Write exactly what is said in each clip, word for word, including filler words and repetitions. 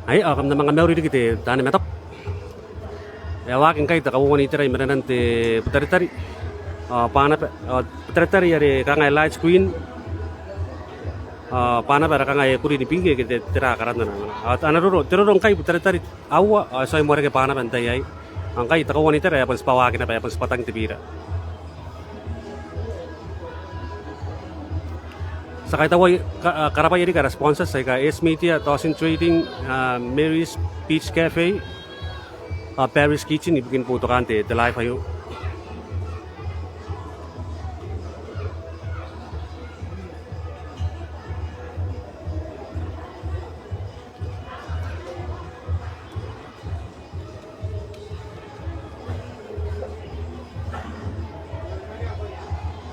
Ai, ao kam na manga mauri riki te taani mataku. E a waaki ngkai te kauoua n itera i marenan te Butaritari ao Banaba. Ao Butaritari are kanga e light green, ao Banaba are kanga e kuri ni bingke ke te, tera karana. Ao ana roro, te roro ngkai Butaritari aua, ao e tuai moa reke Banaba n tai aei. Ao ngkai te kauoua n itera e a bon tibwa waaki naba, e a bon tibwa tang te bira. Ti a kaitaua, ka-, a, karabwaia riki ara sponsors aika S Media, Dawson Trading, a, Mary's Beach Cafe, a, Paris Kitchen ibukin boutokaan te, te live aio.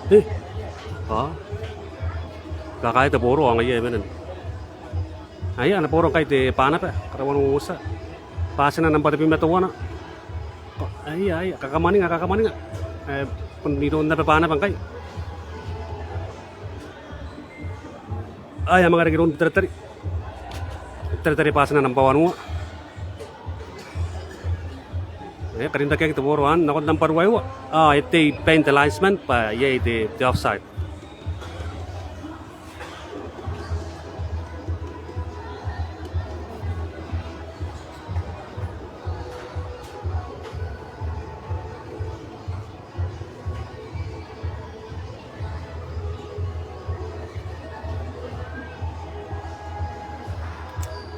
E, a, kakaea te boro ao ngaia e mena. Aia, ana boro ngkai te Banaba, karaua n uotia. Bwatina nambwa tebwi ma teuana. Aia, aia, kakamwaninga, kakamwaninga. E, bon iroun naba Banaba ngkai. Aia, manga reke iroun Butaritari. Butaritari bwatina nambwa wanua. E, karin rakeaki te boro anne nakon nambwa ruaiwa. A, e tei bain te linesman bwa iai te, te offside.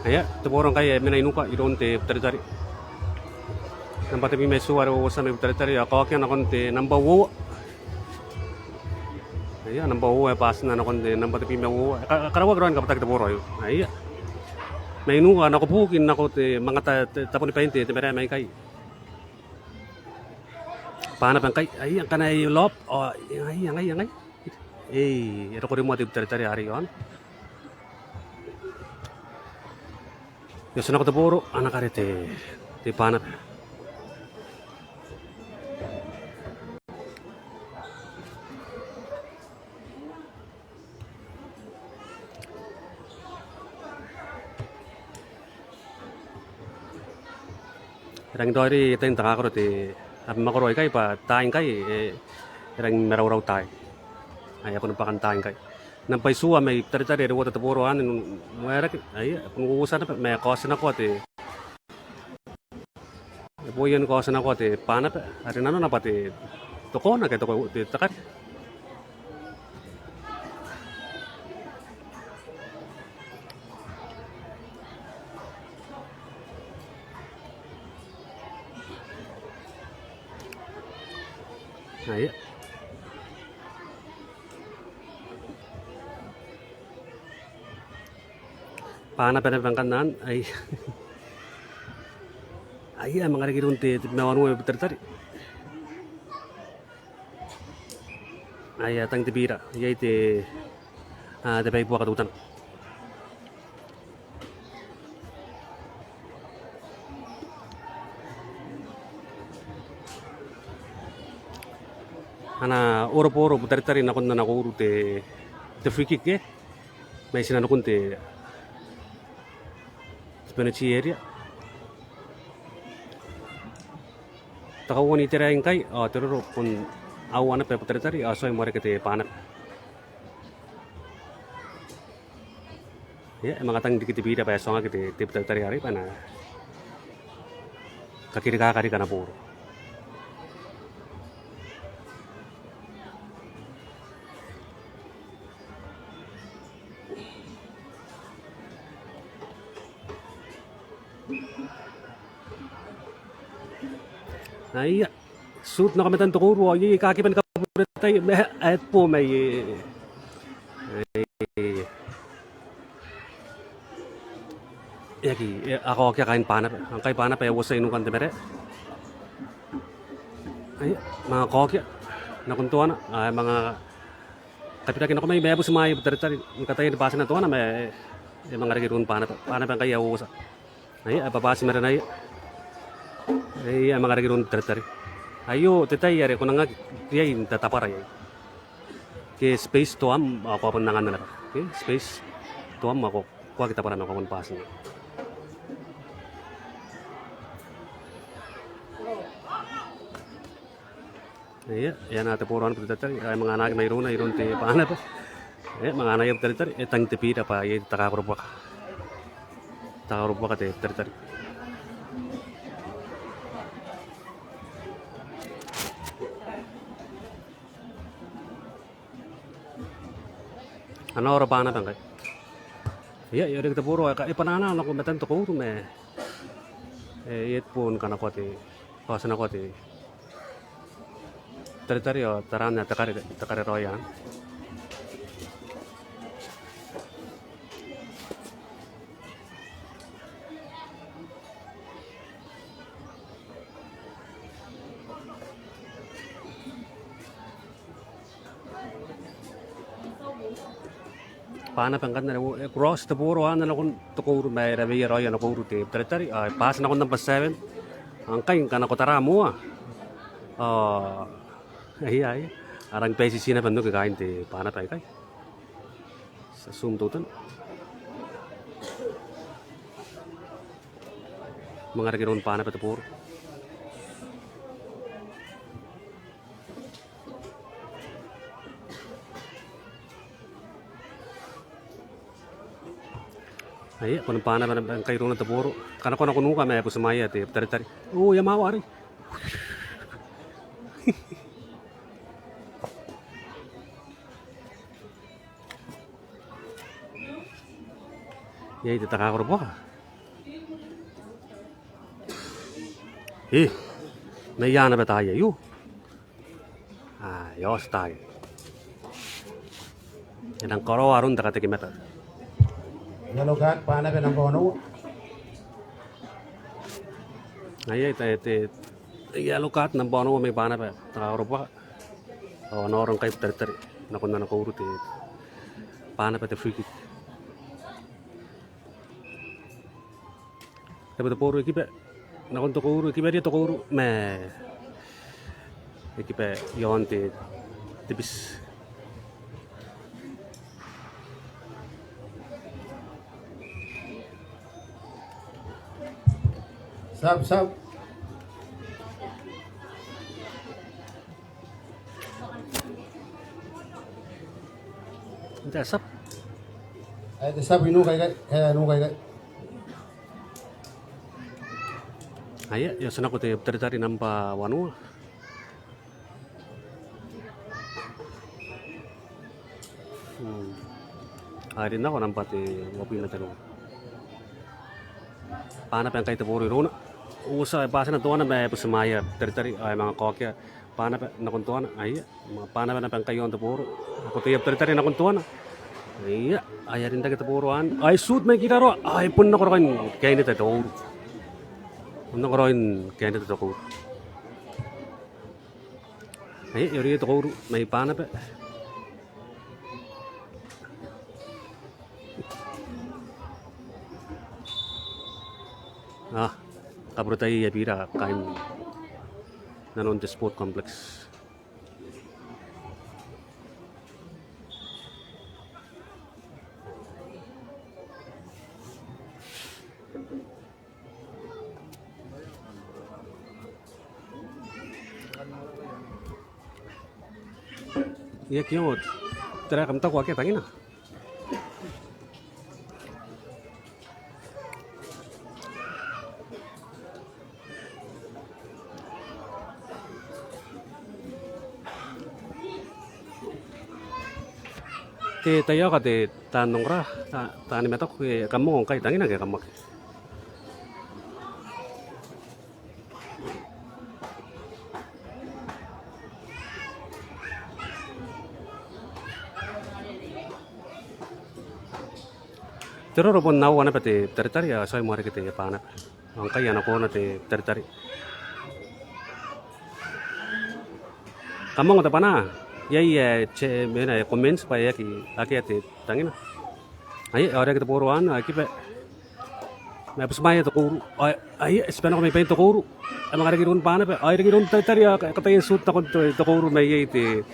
Aia, te boro ngkai e mena i nuka iroun te Butaritari. Nambwa tebwi ma itiua are uotia mai Butaritari, ao kaokia nakon te nambwa uoua. Aia, nambwa uoua e bwatina nakon te nambwa tebwi ma uoua. Ka-, karauaki raoi ni kabwataki te boro aio. Aia. Mai nuka nako buki nako te manga ta-, te, tabonibain te, te marae mai ikai. Banaba ngkai, aia, ngkana e lob, ao, aia, aia, aia. Ei, e roko rimoa te Butaritari arei iaona. E otinako te boro, ana kare te, te Banaba. E rangi n raoiroi tain takakaro te abamakoro aikai bwa taai ngkai e, e rangi n maraurau taai. Ai a bon bwakan taai ngkai. Nambwa itiua mai Butaritari are uota te boro anne n waerake. Aia, e bon uotia naba ma e kaotinakoa te E boo iai ni kaotinakoa te Banaba, are nanona bwa te, te kona ke te, te, te kari. Aia. Banaba naba ngkanne, ai. Aia, e manga reke iroun te, te tebwi ma wanua mai Butaritari. Aia, tang te bira, iai te, a, te bwai buaka teutana. Ana oro boro Butaritari nakon ana kouru te, te free kick, e. Mai tinanikun te, te penalty area. Te kauoua n itera aei ngkai, ao te roro bon aua naba Butaritari, ao tuai moa reke te Banaba. Ia, e manga tang riki te bira bwa e tuangaki te, te Butaritari arei bwa e na kakirikaka riki ana boro. Aia, shoot nako matan te kouru, ao iai aika kiba ni kaburetai, ma e a boo mai, e. Aia. E aki, e a kaokia kaain Banaba. Ngkai Banaba e a uotia i nukan te marae. Aia, manga kaokia nakon toana, a, manga kabiraki nako mai, ma e butimwaea Butaritari ni kataia ni bwatina toana, ma e, e manga reke iroun Banaba. Banaba ngkai e a uotia. Aia, e a bwabwati marenaia. Aia, e manga reke iroun Butaritari. Aio te tai are ko nang aki riai n tatabwara iai. Ke space toam ao ko a bon anganna naba. Ke space toam ao ko, ko aki tabwara ma ko a bon bwatina. Ia, e anaa te booro anne Butaritari, e manga anaaki mairouna, iroun te Banaba. E manga anaia Butaritari, e tang te bira bwa iai te takakorobuaka. Takakorobuaka te Butaritari. A na ora Banaba ngkai. Ia, e oreki te booro, e ka-, e banana nako matan te kouru ma, e, e bon kanakoa te, kaotinakoa te Butaritari ao taraan ae te kare, te kare raoi anne. Banaba ngkanne are e cross te booro anne nakon te kouru ma e raweia raoi ana kouru te Butaritari, ao e pass nakon namba seven. Ao ngkai ngkana ko tara moa, ao, ia, ia. A rangi ni baititii naba n oki kaain te Banaba aikai. Ti a zoom teutana. Manga reke iroun Banaba te booro. Aia, bon Banaba ngkai irouna te booro. Kanakoa nako nuka ma e butimwaea te Butaritari. O, e a mawa arei. Iai te takakorobuaka. E, n aia naba taai aio. A, e a oti taai. E nang karaoa aron te katekemata. Yellow card, Banaba namba onoua. Aia, te, te, yellow card namba onoua mai Banaba, takakorobuaka. Ao a na ora ngkai Butaritari nakon ana kouru te Banaba te free kick. Tabe te booro e kiba nakon te kouru, e kiba ria te kouru ma e kiba iaon te, te biti. Sub, sub. N te sub. Ae te sub i nuka ikai, e nuka ikai. Aia, e a tia nako te Butaritari namba wanua. Hmm. A rin nako namba te uabwi ma tenua. Banaba ngkai te booro irouna. Uotia, e bati n toana ma e butimwaea Butaritari, ao e manga kaokia Banaba nakon toana, aia. Ma Banaba naba ngkai iaon te booro. Ao ko ataia Butaritari nakon toana. Aia, ae e a rintaki te booro anne. Ao e shoot mai kiraroa. Ao e bon nako raoi n kaineta te kouru. Bon nako raoi n kaineta te kouru. Aia, e oreia te kouru mai Banaba. A, kaburataia bira kaain nanon te sport complex. Ia kiot. Tera kam taku akea tangina? Te taiaoka te taan ongora, ta-, taani mataku, e, kam ongo ngkai tangina ke kam aki. Te roro bon aua naba te Butaritari, a, tiaki moa riki te Banaba. Ao ngkai a na kona te Butaritari. Kam ongo te bana, iai, e, te, mena, e, comments bwa e aki, akea te tangina. Aia, e oreaki te booro anne, ao e kiba. Ma e butimwaea te kouru. Aia, aia, e tibwa nako mai bain te kouru. E manga reke iroun Banaba. Ao e reke iroun Butaritari, ao e kataia n shoot nakon te, te kouru ma iai te,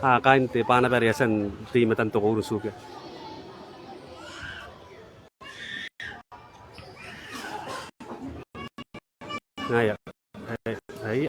a, kaain te Banaba are e a tia n tei i matan te kouru n tukia. Aia. Aia. Aia.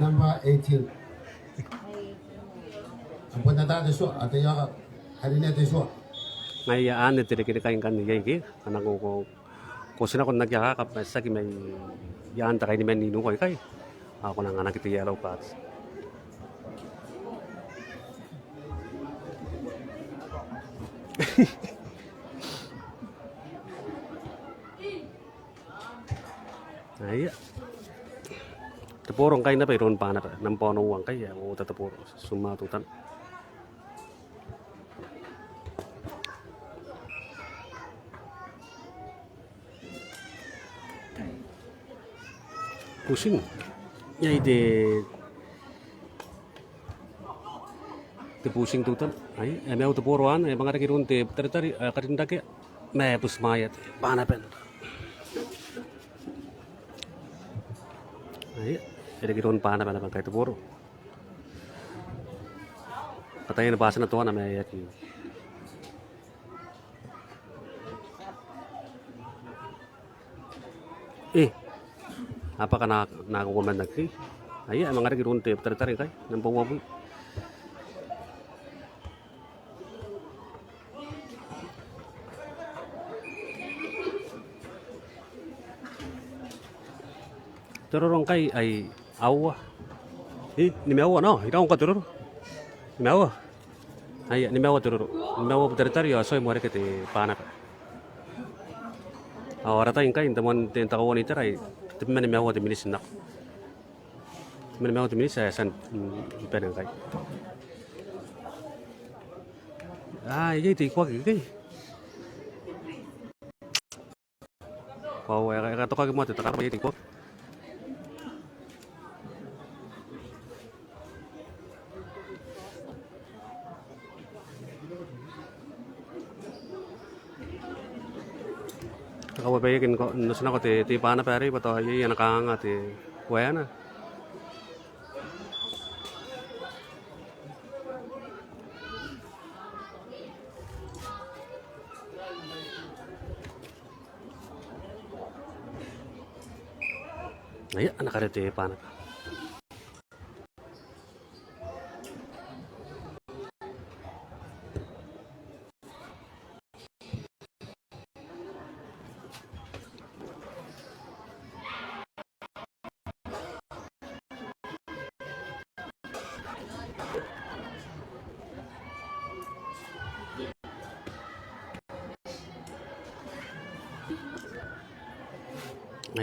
number eighteen. Am bon ata te tua, ata iaka, arina te tua. Ngaia anne te reke ni kai ngkanne iai ke, a nako ko, ko ti nako n aki akaka, ma tiaki mai iaan te kainiman ni nuka ikai. Ao ko na anganaki te yellow card. Aia. Te boro ngkai naba iroun Banaba, namba onoua ngkai, e a uota te boro, ti tia teutana. Pushing. Iai te, te pushing teutana. Ai, e maiu te boro anne, e manga reke iroun te Taritari, e karin rake. Ma e butimwaea te Banaba. Ai, e reke iroun Banaba naba ngkai te boro. Kataia ni bati ana toana ma e aki. E. A bwaka nako, nako uoman akekei. Aia, e manga reke iroun te Butaritari ngkai, namba uabwi. Te roro ngkai ae aua. E, nimaua, nao, iraua ngkai te roro? Nimaua. Aia, nimaua te roro. Nimaua Butaritari ao tuai moa reke te Banaba. Ao ara tai ngkai n te moan, te n te kauoua n itera ae tebwi ma nimaua te miniti n nako. Tebwi ma nimaua te miniti ae a tia n, mm, bane ngkai. A, iai te ikoaki ikekei. Koaua, e ka, e katokaki moa te takaro, iai te ikoaki. Te kauoua bwa e aki n ko, n otinako te, te Banaba arei bwa tao iai ana kanganga te waena. Aia, ana kare te Banaba.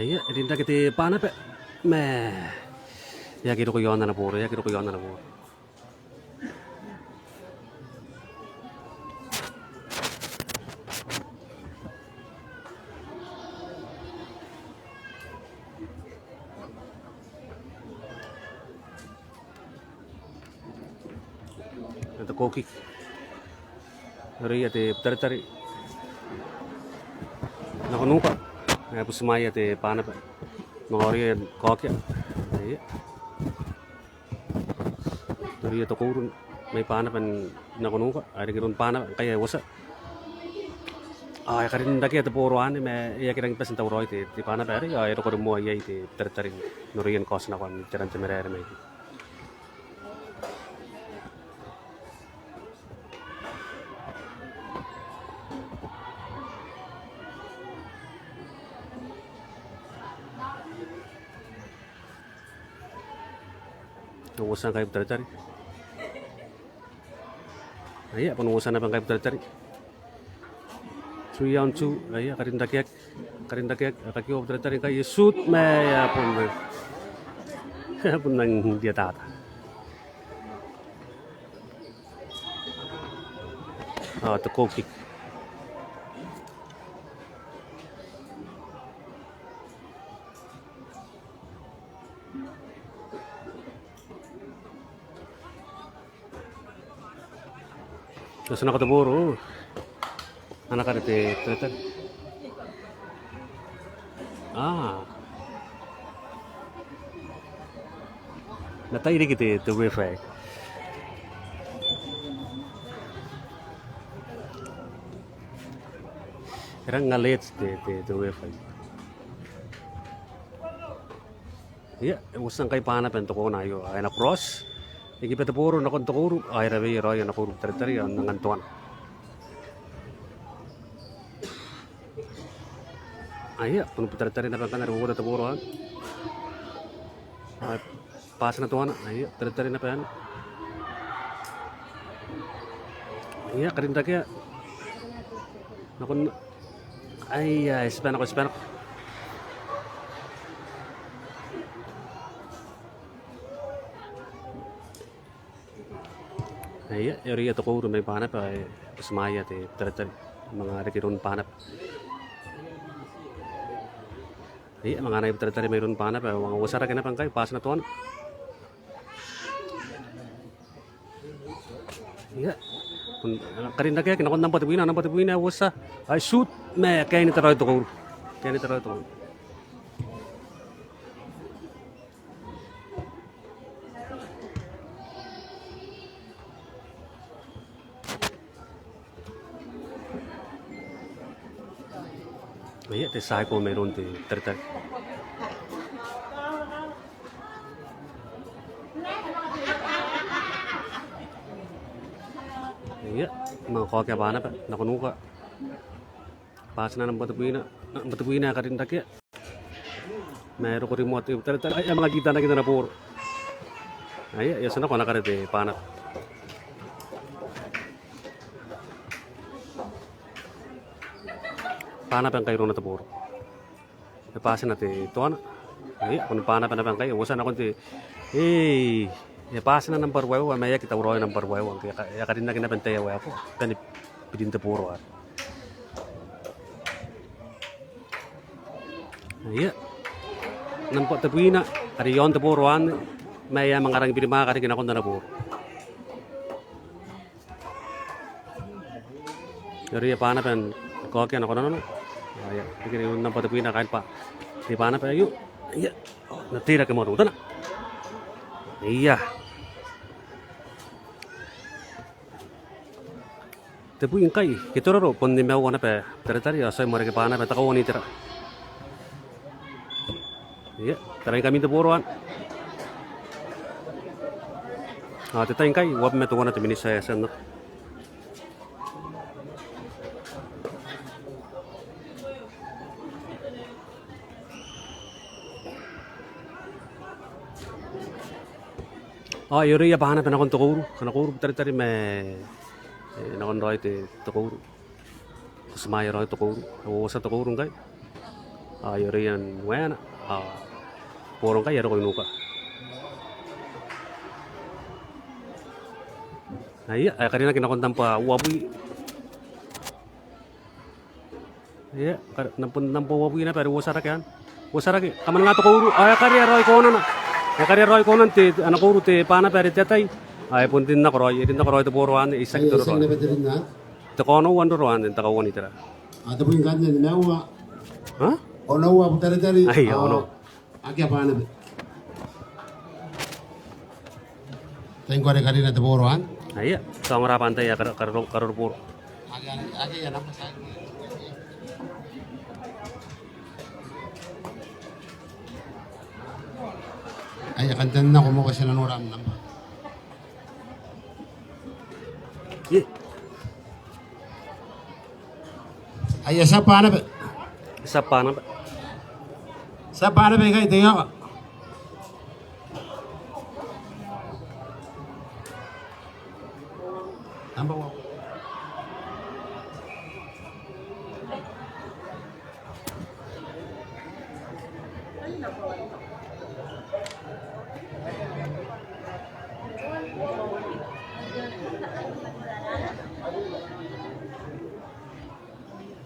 Aia, e rin rake te Banaba. Ma e aki roko i aon ana booro, e aki roko i aon ana booro. Te goal kick. Noria te Butaritari nako nuka. E butimwaea te Banaba. Noria kaokia. Aia. Noria te kouru mai Banaba n nako nuka, ae reke iroun Banaba, ngkai ae uotia. Ao e karin rakea te booro anne, ma e aki rangi bati n tauraoi te, te Banaba arei, ao e roko rimoa iai te Butaritari n noria ni kaotinakoa n te ran te maraere mai. Bon uotia ngkai Butaritari. Aia, bon uotia naba ngkai Butaritari. Three on two, aia, karin rakeaki, karin rakeaki, e kakioa Butaritari ngkai, e shoot, ma e a bon, e a bon nang rietata. Ao te goal kick. Otinako te booro. Ana kare te, te, te. A. N na tai riki te, te ref aei. E rang alert te, te, te ref aei. Ia, e uotia ngkai Banaba n te kona aio, ae e na cross. E kiba te booro nakon te kouru, ao e raweia raoi ana kouru Butaritari, ao n angan toana. Aia, bon Butaritari naba ngkanne are uota te booro anne. Ao e bati naba toana, aia, Butaritari naba anne. Aia, karin rakea. Nakon, aia, e tiba nako, e tiba nako. Aia, e oreia te kouru mai Banaba, e butimwaea te Butaritari. Manga reke iroun Banaba. Aia, manga anai Butaritari mairoun Banaba, e manga uotia rake naba ngkai, bati naba toana. Ia. Bon, karin rakeaki nakon namba tebwina, namba tebwina e uotia. Ai shoot, ma e kainita raoi te kouru. Kainita raoi te kouru. Ia, te saiko mairoun te Butaritari. Ia, manga kaokea Banaba, nako nuka. Bwatina nambwa tebwina, nambwa tebwina ae karin rakea. Ma e roko rimoa te Butaritari, ai, e a manga kitanaki n ana booro. Aia, e a tia nako ana kare te Banaba. Banaba ngkai irouna te booro. E bwatina te toana. Aia, bon Banaba naba ngkai, e uotia nakon te, e, e bwatina nambwa ruaiwa, ma e aki tauraoi nambwa ruaiwa, ngke e a ka-, e a karinnaki naba n tai ae waekoa, bane birin te booro are. Aia. Nambwa tebwina, are i aon te booro anne, ma e a manga rangi birimwaaka riki nakon ana booro. Iroun Banaba n kaokea nako nanona. Aia, riki iroun nambwa tebwina kaain Ba-, te Banaba aio. Aia, na teirake moa teutana. Aia. Te bwi ngkai, ke te roro, bon nimaua naba Butaritari, ao e tuai moa reke Banaba, te kauoua n itera. Ia, taraingkami n te booro anne. Ao te tai ngkai, uabwi ma teuana te miniti ae e a tia n ota. Ao iroun Banaba nakon te kouru, ana kouru Butaritari ma, e, nakon raoi te, te kouru. Ko timaia raoi te kouru, e uotia te kouru ngkai. Ao iroun waena, ao booro ngkai e a roko i nuka. Aia, e a karinaki nakon nambwa uabwi. Ia, kar-, nambwa, nambwa uabwi naba are uotia rake anne. Uotia rake, kamanena te kouru, ao e a karea raoi konana. E a karea raoi konan te, ana kouru te Banaba are te ataei. Ao e bon rin nako raoi, e rin nako raoi te booro anne, e itiaki te roro anne. Te kaonoua n roro anne, te kauoua n itera. A, te bwi ngkanne, nimaua. Ha? Onoua Butaritari. Aia, ao onoua. Akea Banaba. Te tai ngkoa are e karina te booro anne. Aia, ti a ongora bwa n tai ae kar-, karoro, karoro booro. Aia, kan tannako moa bwa ti na nora am nambwa. Aia, tia Banaba. Tia Banaba. Tia Banaba ikai, te ioka. Nambwa uoua.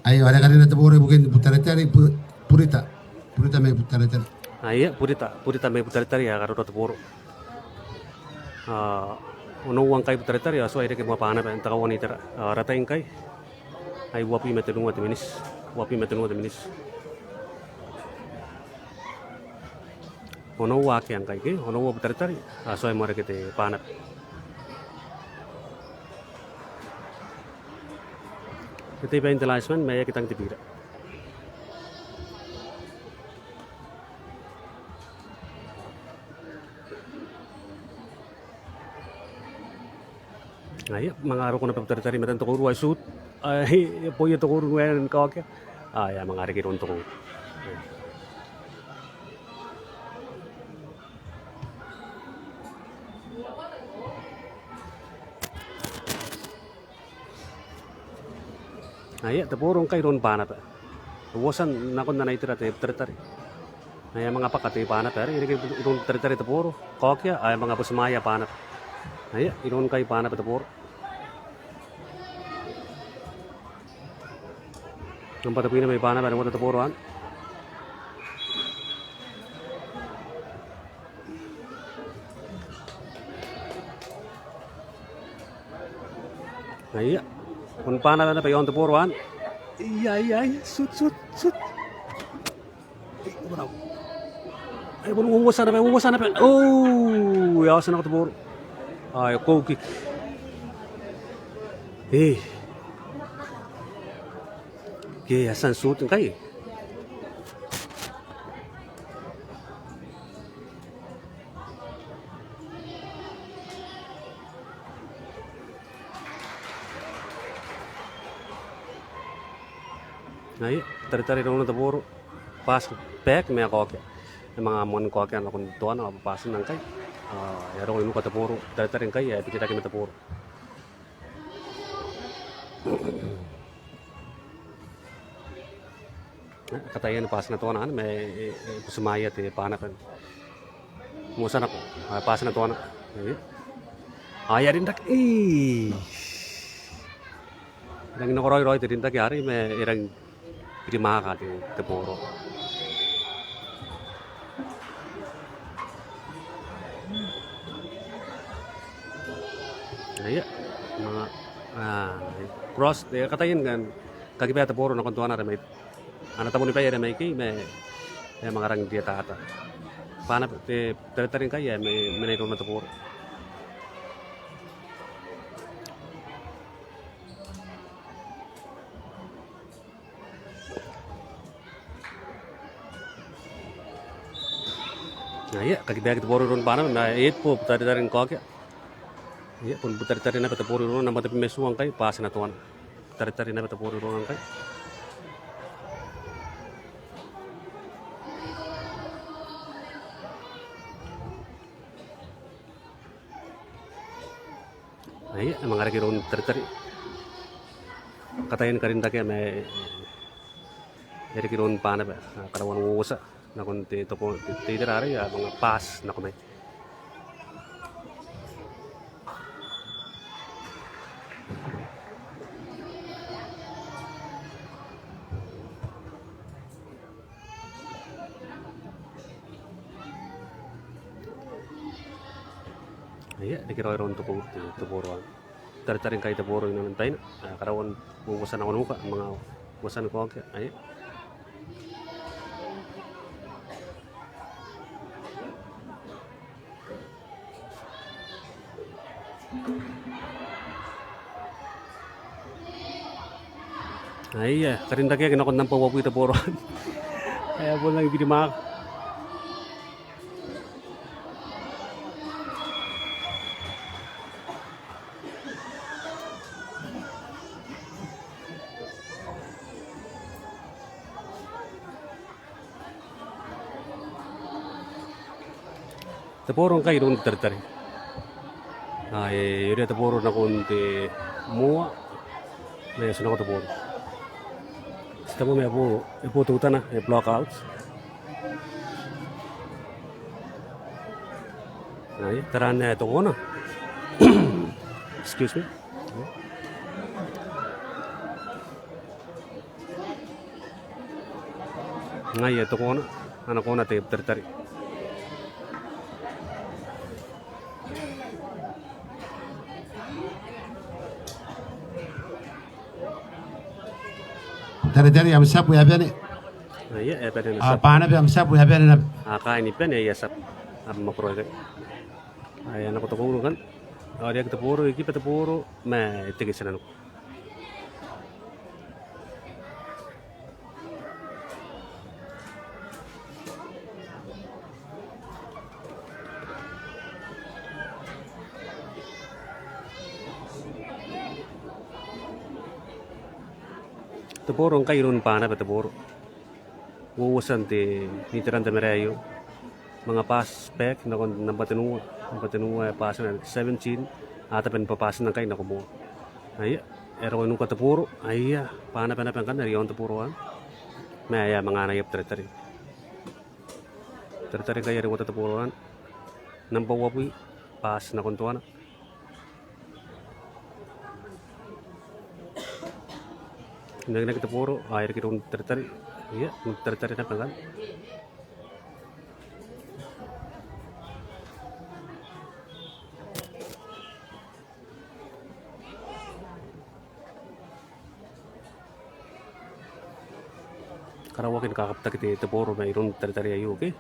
Aio, are karina te booro ibukin Butaritari, Bu-, Burita. Burita mai Butaritari. Aia, Burita, Burita mai Butaritari, ae karoro te booro. A, onoua ngkai Butaritari, a, tuai reke moa Banaba n te kauoua n itera. A, ara tai ngkai. Ai uabwi ma tenua te miniti. Uabwi ma tenua te miniti. Onoua akea ngkai ke, onoua Butaritari, a, tuai moa reke te Banaba. E tei bain te linesman, ma e aki tang te bira. Aia, manga roko naba Butaritari i matan te kouru, e shoot. Ai, e boia te kouru n waena ni kaokea. Aia, manga reke iroun te kouru. Aia, te booro ngkai iroun Banaba. E uotia nakon ana itera te Butaritari. Aia, manga bwaka te Banaba are, e reke iroun Butaritari te booro. Kaokea, aia, manga butimwaea Banaba. Aia, iroun ngkai Banaba te booro. Nambwa tebwina mai Banaba are e wata te booro anne. Aia. Bon Banaba naba i aon te booro anne. Aia, aia, aia. Shoot, shoot, shoot. Ai, bon, ai, bon, uotia naba, uotia naba. Oh, e a otinako te booro. Ai, goal kick. E. Ke e a tia n shoot ngkai. Aia, Taritari irouna te boro. Pass back ma e kaokea. E manga moan kaokea nakon toana ao pass ngkai. Ao e a roko i nuka te boro. Taritari ngkai e bikirake ma te boro. E kataia ni pass n toana ma e, e, e butimwaea te Banaba. Mosa nako, a, pass n toana. E. Ao e a rindaki. E. E rangi n nakoraoi raoi te rindaki arei ma e rangi birimwaaka te, te boro. Aia, manga, a, cross, e kataia ni kan kakiba te boro nakon toana are mai, ana tabonibai are mai ikei ma e manga rangi n rietata. Banaba, te, Taritari ngkai e mena irouna te boro. Aia, kakibaaki te boro iroun Banaba, ma e bon Butaritari ni kaokea. Aia, bon Butaritari naba te boro irouna, namba tebwi ma itiua ngkai, pass n toana. Butaritari naba te boro irouna ngkai. Aia, e manga reke iroun Taritari. Kataia ni karinrakea ma e, e reke iroun Banaba. A, karaoan uouota nakon te toko, te, te itera arei, a, manga pass nako mai. Aia, reke raoi iroun te ko-, te, te boro anne. Taritari ngkai te boro inanon taina. A, karaoan uouota nakon nuka, manga uouota ni kaokea. Aia. Aia, karinrakeaki nakon namba uabwi te boro. Aia, bon rangi birimwaaka. Te boro ngkai iroun Taritari. A, e orea te boro nakon te moa. Ma e otinako te boro. Ti taku ma e bo, e bo teutana, e block out. Ai, tera anne, te kona. Excuse me. Ngaia te kona, ana kona te Taritari. Taritari am tiabu e a bane. Aia, e a bane ana tiabu. A, Banaba am tiabu e a bane naba. A, kaain bane, aia tiabu. A, mwakuri aikai. Aia, nako te kouru ngkanne. Ao e oreaki te boro, e kiba te boro, ma e teke i tinaniku. Te boro ngkai iroun Banaba te boro. Uouotan te, n iteran te marae aio. Manga pass back nakon namba tenua, namba tenua e pass n seventeen, a tabe ni pass ngkai nako moa. Aia, e roko i nuka te boro, aia, Banaba naba ngkanne are i aon te boro anne. Ma aia, manga ana iab Taritari. Taritari ngkai are uota te boro anne. Namba uabwi, pass nakon toana. Nakinaki te boro, a, e reke iroun Taritari. Ia, Taritari naba ngkanne. Karaoaki ni kakabwataki te, te boro mairoun Taritari aio, okay?